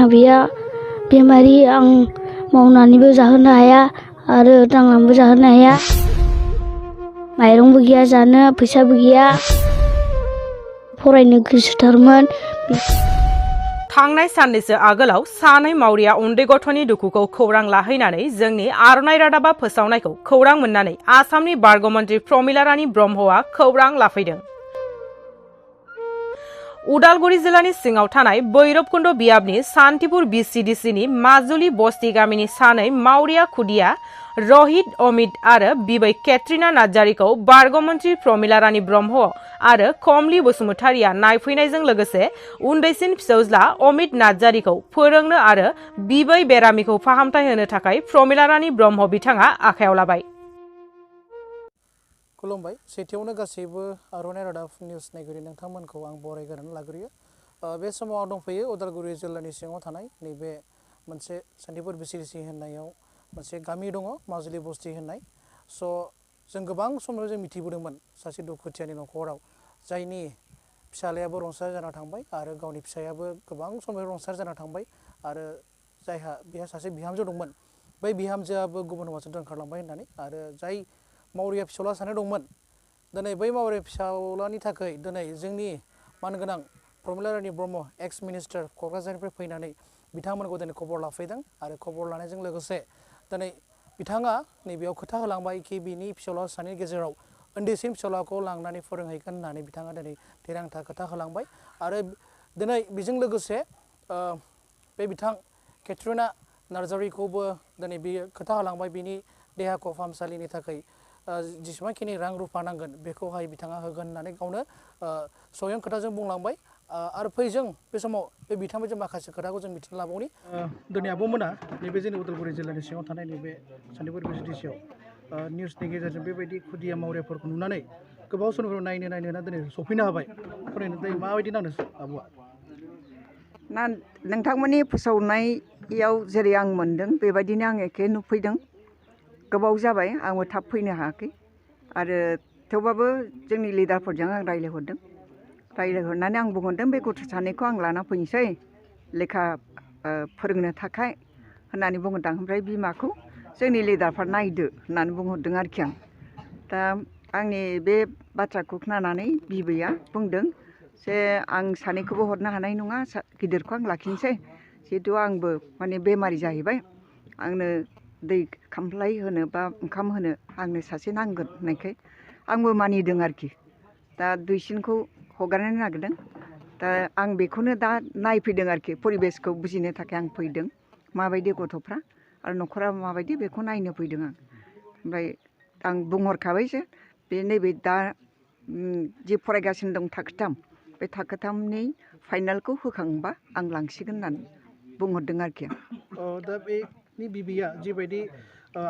आबैया बेमारि आं मावनानैबो जाहोनो हाया आरो दांनानैबो जाहोनो हाया माइरंबो गैया जानो फैसाबो गैया फरायनो गोसोथारमोन थांनाय साननैसो आगोलाव सानै मावरिया उन्दै गथ'नि दुखुखौ खौरां लाहैनानै जोंनि आर'नाइ रादाबा फोसावनायखौ खौरां मोननानै आसामनि बारग' मन्त्रि प्रमिला रानी ब्रह्मआ खौरां लाफैदों। उदालगुरि जिल्लानि सिङाव थानाय बैरबकुन्द बियाबनि सान्तिपुर बिसिडिसिनि माजुलि बस्ति गामिनि सानै मावरिया खुदिया रहित अमित आरो बिबै केट्रिना नार्जारीखौ बारग' मन्त्रि प्रमिला रानी ब्रह्म आरो कमलि बसुमतारीया नायफैनायजों लोगोसे उन्दैसिन फिसौज्ला अमित नार्जारीखौ फोरोंनो आरो बिबै बेरामिखौ फाहामथाय होनो थाखाय प्रमिला रानी ब्रह्म बिथाङा आखायाव लाबाय। खुलुमबाय सेथियावनो गासैबो आर'नाइ रादाब निउस नायगिरि नोंथांमोनखौ आं बरायग्रोनानै लाग्रोयो। बे समाव आं दंफैयो उदालगुरि जिल्लानि सिङाव थानाय नैबे मोनसे सान्तिपुर बिसिडिसि होननायाव मोनसे गामि दङ माजुलि बस्ति होननाय। स' जों गोबां समाव जों मिथिबोदोंमोन सासे दुखुथियानि न'खराव जायनि फिसालायाबो रुंसार जाना थांबाय आरो गावनि फिसायाबो गोबां समाव रुंसार जाना थांबाय आरो जायहा बेहा सासे बिहामजो दंमोन बै बिहामजोआबो गुबुन हौवाजों दोनखारलांबाय होननानै आरो जाय मावरिया फिसाला सानै दंमोन दिनै बै मावरिया फिसालानि थाखाय दिनै जोंनि मानगोनां प्रमिला रानी ब्रह्म एक्स मिनिस्टार क'क्राझारनिफ्राय फैनानै बिथांमोनखौ दिनै खबर लाफैदों आरो खबर लानायजों लोगोसे दिनै बिथाङा नैबेयाव खोथा होलांबाय कि बिनि फिसाला सानैनि गेजेराव उन्दैसिन फिसालाखौ लांनानै फोरोंहैगोन होननानै बिथाङा दिनै थिरांथा खोथा होलांबाय आरो दिनै बेजों लोगोसे बे बिथां केट्रिना नार्जारीखौबो दिनै बियो खोथा होलांबाय बिनि देहाखौ फाहामसालिनि थाखाय जेसेबांखिनि रां रुफा नांगोन बेखौहाय बिथाङा होगोन होननानै गावनो स्वयं खोथाजों बुंलांबाय आरो फैजों बे समाव बे बिथांमोनजों माखासे खोथाखौ जों मिथिना लाबावनि दिनै आब'मोना नैबे जोंनि उदालगुरि जिल्लानि सिङाव थानाय नैबे सान्तिपुर बिसिडिसिआव निउसनि गेजेरजों बेबायदि खुदिया मावरियाफोरखौ नुनानै गोबाव समनिफ्राय नायनो होना दिनै सफैनो हाबाय फरायनो दायो माबायदि नांदों आब'आ? ना नोंथांमोननि फोसावनायाव जेरै आं मोनदों बेबायदिनो आं एखे नुफैदों। गोबाव जाबाय आंबो थाब फैनो हायाखै आरो थेवबाबो जोंनि लिडारफोरजों आं रायज्लायहरनानै आं बुंहरदों बे गथ' सानैखौ आं लाना फैनोसै लेखा फोरोंनो थाखाय होननानै बुंहरदों ओमफ्राय बिमाखौ जोंनि लिडारफ्रा नायदो होननानै बुंहरदों आरोखि आं दा आंनि बे बाथ्राखौ खोनानानै बिबैया बुंदों जे आं सानैखौबो हरनो हानाय नङा गिदिरखौ आं लाखिनोसै जिहेतु आंबो माने बेमारि जाहैबाय आंनो दै खामफ्लाय होनो बा ओंखाम होनो आंनो सासे नांगोन होननायखाय आंबो मानिदों आरोखि दा दुइसिनखौ हगारनो नागिरदों दा आं बेखौनो दा नायफैदों आरोखि परिबेसखौ बुजिनो थाखाय आं फैदों माबायदि गथ'फ्रा आरो न'खरा माबायदि बेखौ नायनो फैदों आं ओमफ्राय आं बुंहरखाबाय जे बे नैबे दा जि फरायगासिनो दं थाखोथाम बे थाखोथामनि फाइनालखौ होखांबा आं लांसिगोन होननानै बुंहरदों आरोखि आं दा बेनि बिबैया जिबायदि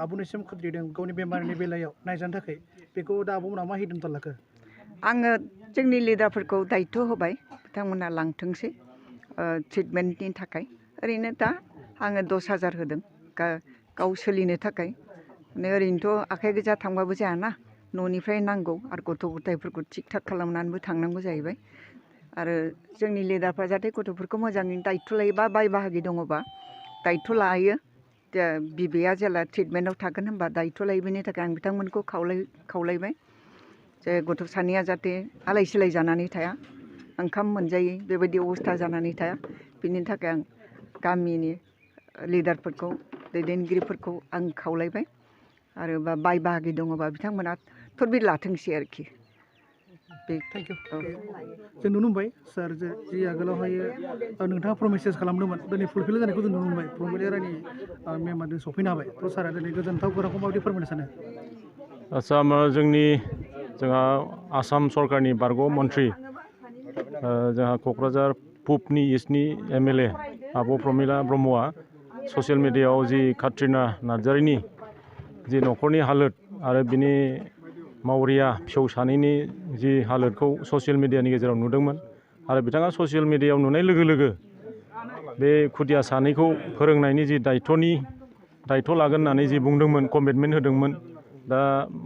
आब'निसिम खोन्थादों गावनि बेमारनि बेलायाव नायजानो थाखाय बेखौ दा आब'मोनहा मा हिदान्त' लाखो? आङो जोंनि लिडारफोरखौ दायित्व होबाय बिथांमोना लांथोंसै ट्रिटमेन्टनि थाखाय ओरैनो दा आङो 10,000 होदों गाव सोलिनो थाखाय माने ओरैनोथ' आखाइ गोजा थांबाबो जायाना न'निफ्राय नांगौ आरो गथ' गथायफोरखौ थिग थाक खालामनानैबो थांनांगौ जाहैबाय आरो जोंनि लिडारफ्रा जाहाथे गथ'फोरखौ मोजाङै दायित्व लायो बा बाय बाहागि दङबा दायित्व लायो बिबैया जेला ट्रिटमेन्टआव थागोन होनबा दायित्व लायो बेनि थाखाय आं बिथांमोनखौ खावलायबाय जे गथ' सानैया जाहाथे आलाय सिलाय जानानै थाया ओंखाम मोनजायै बेबायदि अबस्था जानानै थाया बिनि थाखाय आं गामिनि लिडारफोरखौ दैदेनगिरिफोरखौ आं खावलायबाय आरो बाय बाहागि दङबा बिथांमोना थदबिर लाथोंसै आरोखि थेंक इउ जों नुनो मोनबाय सार जि आगोलावहाय नोंथाङा प्रमिसेस खालामदोंमोन दिनै फुलफिल जानायखौ जों नुनो मोनबाय प्रमिला रानी मेमआ सफैनो हाबाय थ' सारा दिनै गोजोनथाव खौरांखौ माबायदि फोरमायनो सानो? जोंहा आसाम सरकारनि बारग' मन्त्रि जोंहा क'क्राझार पुबनि इस्टनि MLA आब' प्रमिला ब्रह्मआ ससियेल मिडियायाव जि केट्रिना नार्जारीनि जि न'खरनि हालोद आरो बिनि मावरिया फिसौ सानैनि जि हालोदखौ ससियेल मिडियानि गेजेराव नुदोंमोन आरो बिथाङा ससियेल मिडियायाव नुनाय लोगो लोगो बे खुदिया सानैखौ फोरोंनायनि जि दायित्व लागोन होननानै जि बुंदोंमोन कमिटमेन्ट होदोंमोन दा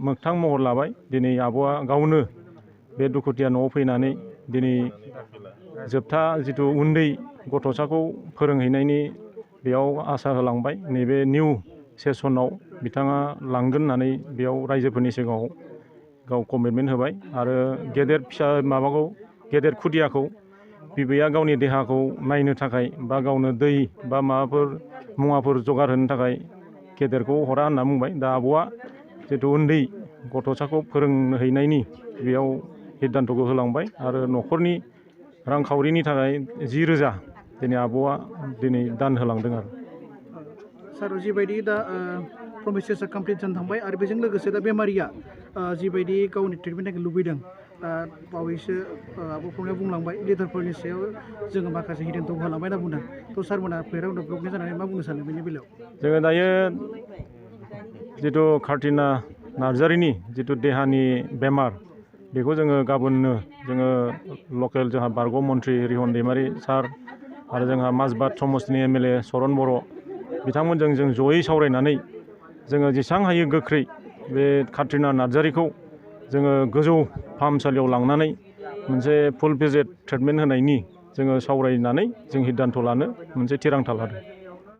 मोगथां महर लाबाय दिनै आब'आ गावनो बे दुखुथिया न'आव फैनानै दिनै जोबथा जिथु उन्दै गथ'साखौ फोरोंहैनायनि बेयाव आसा होलांबाय नैबे निउ सेसनाव बिथाङा लांगोन होननानै बेयाव रायजोफोरनि सिगाङाव गाव कमिटमेन्ट होबाय आरो गेदेर फिसा माबाखौ गेदेर खुदियाखौ बिबैया गावनि देहाखौ नायनो थाखाय बा गावनो दै बा माबाफोर मुवाफोर जगार होनो थाखाय गेदेरखौ हरा होनना बुंबाय दा आब'आ जिथु उन्दै गथ'साखौ फोरोंनो हैनायनि बेयाव सिद्धान्त'खौ होलांबाय आरो न'खरनि रांखावरिनि थाखाय 10,000 दिनै आब'आ दिनै दान होलांदों आरो सार जिबायदि दा प्रमिसेसआ कमप्लिट जानो थांबाय आरो बेजों लोगोसे दा बेमारिया जिबायदि गावनि ट्रिटमेन्ट लुबैदों बावैसो आब' प्रमिलाया बुंलांबाय लिडारफोरनि सायाव जोङो माखासे हिदान्थ'खौ होलांबाय होनना बुंदों थ' सारमोना भैरबकुन्द ब्लकनि जानानै मा बुंनो सानो बेनि बेलायाव जोङो दायो जिथु कार्टिना नार्जारिनि जिथु देहानि बेमार बेखौ जोङो गाबोननो जोङो लकेल जोंहा बारग' मन्त्रि रिहन दैमारि सार आरो जोंहा माजबाद समस्तिनि MLA सरन बर' बिथांमोनजों जों जयै सावरायनानै जोङो जेसां हायो गोख्रै बे कार्टिना नार्जारिखौ जोङो गोजौ फाहामसालियाव लांनानै मोनसे फुल भिजिट ट्रिटमेन्ट होनायनि जोङो सावरायनानै जों सिद्धान्त' लानो मोनसे थिरांथा लादों